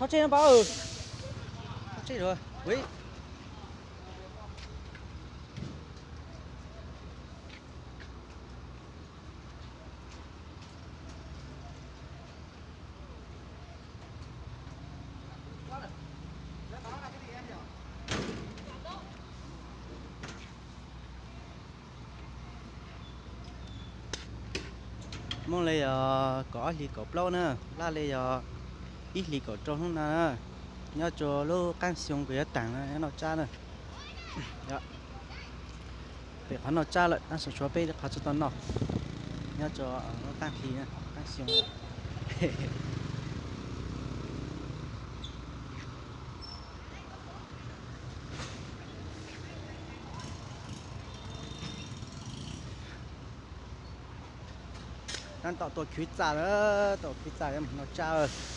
Tso tseg no pab. Tso tseg. Muaj li yog kaum ob hlis kaum plaub na, laj li yog ib hlis kaum rau hnub no na. Nyob rua lub qaab xyoo kws yuav taag na, nyob noj tsab na. Pem qhov noj tsab lawm, tab sis tshuav peb qhov tsi tau noj. Nyob rua lub qaab hli na, qaab xyoo. Tab tom tua khwv txaj lawm, tua khwv txaj yuav moog noj tsab.